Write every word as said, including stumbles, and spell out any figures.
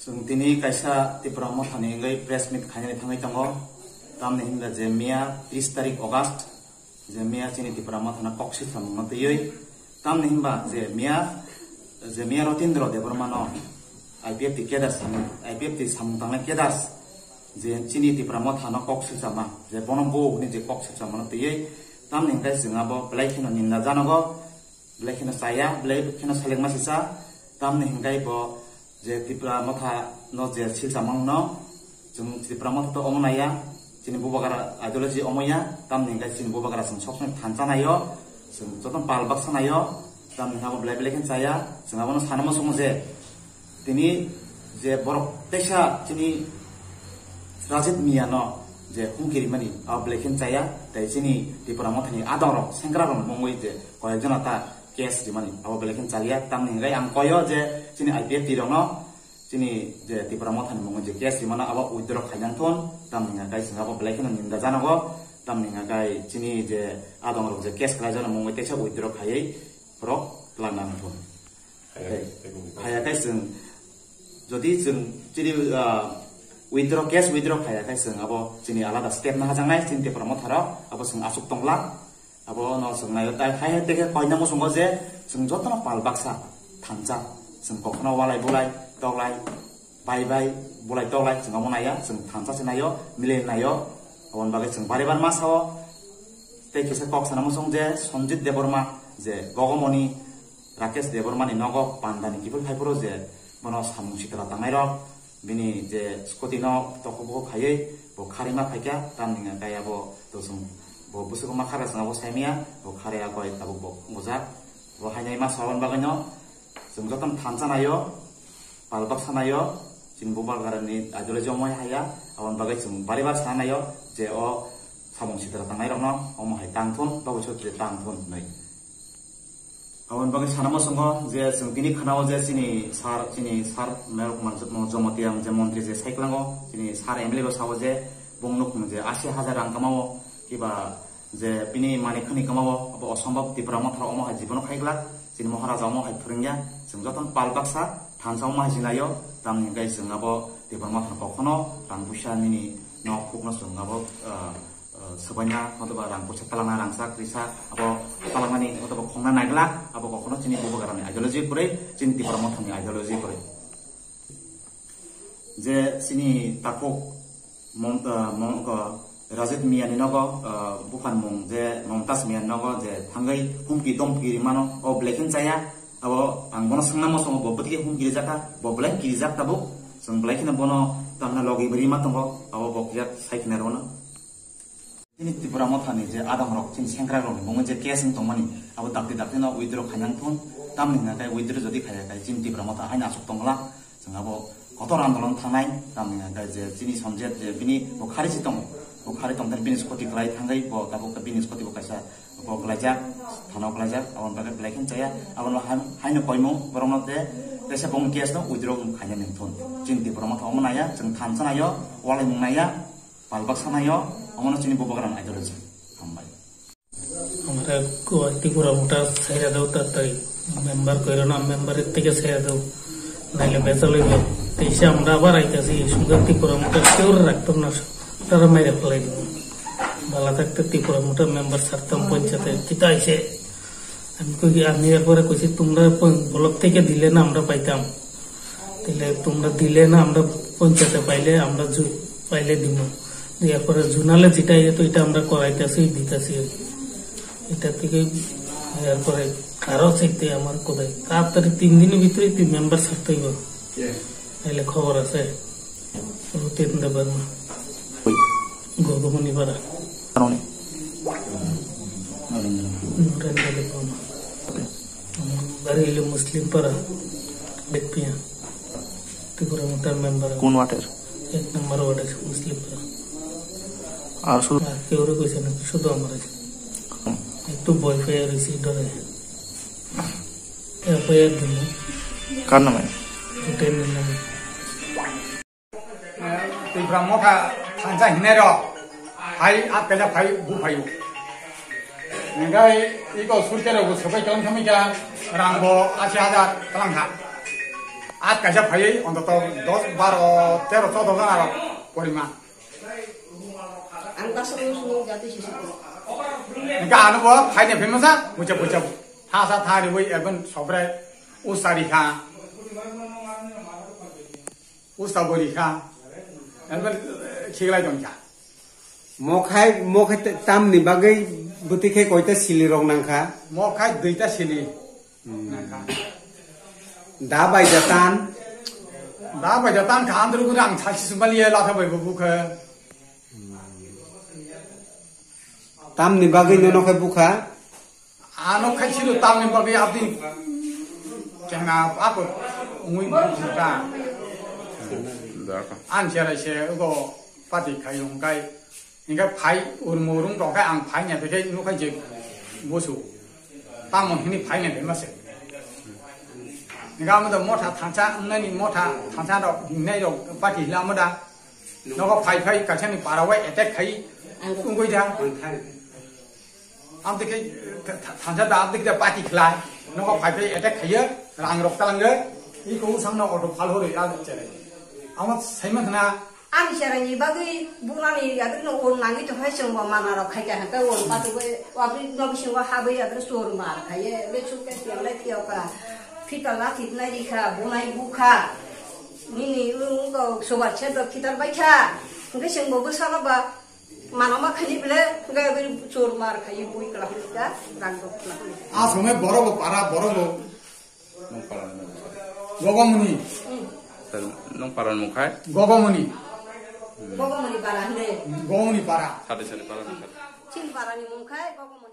Chwng tini kaisa Tipra Mothani wngwi press meet khainani thangwi tongo. Tamni hwnba je miya tris tarik August, je miya chini Tipra Mothano kok swkhamungno twiwi. Tamni hwnba je miya, je miya Rotindra Debbarmano I P F T cadres samung, I P F T samung tangnai cadres je chini Tipra Mothano kok swkama, je bono bo hwnwi je kok swkamano twiwi. Tamni hwnkhe chwng abo belai kheno ninda janogo. Belai kheno chaya, belai kheno selengma sisa, tamni hwnkhe bo je Tipra Motha no je silsa mangno, chwng Tipra Motha to omo naiya, chini Bubagra ideology omo ya, tamni hwnkhe chini Bubagra chwng sokchung thansa naio, chwng joto pal baksa naio, tamni hwnkhe bo belai belai kheno chaya, chwng abono sana muchungo je, tini je borok teisa chini Rajit Miyano je humki rimani, abo belai khe chaya, tei chini Tipra Mothani adongrok, sengkrakrok mungwi je koyekjona ta case rimani, abo belai khe chaliya. Tamni hwnkhe ang koyo je chini I P F T rokno, chini je Tipra Mothani mungwi je case rimano, abo withdraw khainang thun, tamni hwnkhe chwng abo belai kheno ninda janogo, tamni hwnkhe chini je adongrok je case khlaijakno mungwi teisa withdraw khaiwi borok twlang nang thun. Hai, hai, hai, hai, hai, chwng, jodi chwng chini, ah, withdraw, case withdraw khaya khai chwng abo chini alada step na hajaknai, chini Tipra Motharo, abo chwng aswk tongla, abo no chwng naio, tai hai hai teke koina muchungo je chwng jotono pal baksa thansa, chwng kokno walai bulai, toklai, bai bai, bulai toklai, chwng abo naiya, chwng thansa se naio, milai naio, aboni bagwi chwng bari bar ma sao, tei kisa kok sana muchung je Sanjit Debbarma, je Gogomoni, Rakesh Debbarmani nogo pandani kiphil phaiphuru je bono samung sitra tangnairok, bini je scooty no tokoboko khaiwi bo kharima phaikha, tamni hwnkhe abo to chwng bo bwswk ma kharwi chwng abo saimanya, bo kharwi a koi tabuk bo wngjak. Bo hainai ma saboni bagwino chwng jotono thansa naio, pal baksa naio, chini Bubagrani ideology omo hai ya, aboni bagwi chwng bari bar sana naio je o samung sitra tangnairokno omo hai tang thun, tobui sotri tang thun hwnwi. Aboni bagwi sana muchungo je chwng tini khwnao je chini sir, chini sir Mehrok Manjak-, Jamatia je montri je saikwlango, chini sir M L A bo sao je bung nukhung je asi hajar rang kamao, kiba je bini mani khani kamao, abo osombab Tipra Motharo omo hai jibono khaiglak, chini Moharaja omo hai phwrwngya, chwng jotono pal baksa thansa omo hai jinaio, tamni hwnkhe chwng abo Tipra Motharo kokhono rang puisa nini nok hukno chwng abo, ah, ah, swbaina, otoba rang puisa talangna rangchak risa, abo talangmani otoba khongna naigla, abo kokhono chini Bubagrani ideology kwrwi, chini Tipra Mothani ideology kwrwi. Je chini takhuk Mon-, ah, Mon-, ah, Rajit Miyani nogo, ah, buphanmung je Momtaz Miyani nogo je thangwi humki domki rimano, o belai khe chaya, abo ang bono swngna muchungo bo bwtwi humki rijak kha, bo belai kirijak tabuk, chwng belai kheno bono tamna logi bo rima tongo, abo bo kisa sai khna rwno. Chini Tipra Mothani je adongrok, chini sengkrakrokni mungwi je case wng tongmani, abo dakti dakti no withdraw khainang thun, tamni hwnkhe withdraw jodi khaiya khai chini Tipra Motha haino aswk tongla, chwng abo kotor andolon thangnai, tamni hwnkhe je chini Sanjit je bini bo khari si tongo, bo khari tongthani bini scooty kwlai thangwi bo tabuk bini scooty bo kaisa bo kwlaijak, thana kwlaijak, aboni bagwi belai khe chaya, abono han-, haino koimung borokno de, tesa bong case no withdraw khainani thun. Chini Tipra Motha omo naiya, chwng thansa naio, walaimung naiya, pal baksa naio, omono chini Bubagrani ideology. Hambai. Amra ko Tipra Motha saira dau ta tai member koirona member tege saira dau. Naile besaloi bo. Teisa amra abar aitasi sunga Tipra Motha keur raktor na tara maira phalai do. Bala thakte Tipra Motha member sartam panchayat kita aise. Ami koi ki ami ekbare koisi tumra pon-, block theke dile na amra paitam. Tile tumra dile na amra panchayate paile amra ju-, paile dimo. Di ekbare junale jita iye to ita amra koraitasi ditasi. Ita tike ekbare aro sekte amar kodai. Tatari tin din bhitori tui member sartoi bo. Ele khobor ase. Rutin Debbarma. Oi. Gogomoni Para. Anoni. Narendra. Narendra Debbarma. Bari ile Muslim Para. Betpia. Tipra Mothar member. কোন ওয়ার্ডের? এক নম্বর ওয়ার্ডের মুসলিম পাড়া। আর শুধু আর কেউ রে কইছে না, শুধু আমার আছে। হুম। একটু ভয় পেয়ে রয়েছি, ডরে। এফআইআর দিল। কার নামে? রুটেনের নামে। Tipra Motha thansa hinai rok hai a kaisa phai bu phaio. Hingkai iko surte rok bo sobai kalam khamika rang bo asi hajar kalam kha. At kaisa phaiwi ontoto dos, baro, tero, chodo jona rok porima. Ang ta sung sung jati sisi ko. Hingke ano bo phaini phimasa, bucha bucha. Thasa thani wi ekdom sobre usari kha. Usa bori kha. Ekdom, eh, khiglai tong kha. Mokhai, mokhai te-, tamni bagwi bwtwi khe koita sili rok nangkha? Mokhai duita sili nangkha. Da bai da tan? Da bai da tan kha, andro guri ang sachi sumali ye latha bai bo bukha. Tamni bagwi nono khe bukha? Ano khai siro tamni bagwi abdi kena apa ungui bukha. An sera se ugo pati khai ungkai. Hingke phai urmo rung tong khe ang phai nya khe nukha je bosu. Tamo hini phai nya bema se. Hingke amo da motha thansa, nani motha thansa rok, hingnai rok, pati hila amo da. Nogo phai phai kaisa ni para wai attack khai ungoi da. Am te khe thansa da am te khe pati khlai. Nogo phai phai attack khaiya, rang rok talang ge. Iko usang no auto phal hori ya chere. Amo sai ma khna. Ani sera ni bagwi bunani yadrino on nangwi tongkha chwngbo manarok khaikha hwnkhe on patugwi wabri nok bisingo habwi yadro chor mar khaiye, be chukhe tiyok lai tiyok kha. Phita lathi nai rikha, bunai bukha. Nini wngkok sobar sedok khitar baikha. Hwnkhe chwngbo bwsano ba manama khaini bile hwnkhe abri chor mar khaiye bui kwlak ka rang rok kwlak. Asomai borok bo para, borok bo Nung paran mung khai. Gogomuni. Sir, nung paran mung khai. Gogomuni. Gogomuni para hinde. Gogomuni para. Sade sade paran mung khai. Chin para ni mung khai, Gogomuni.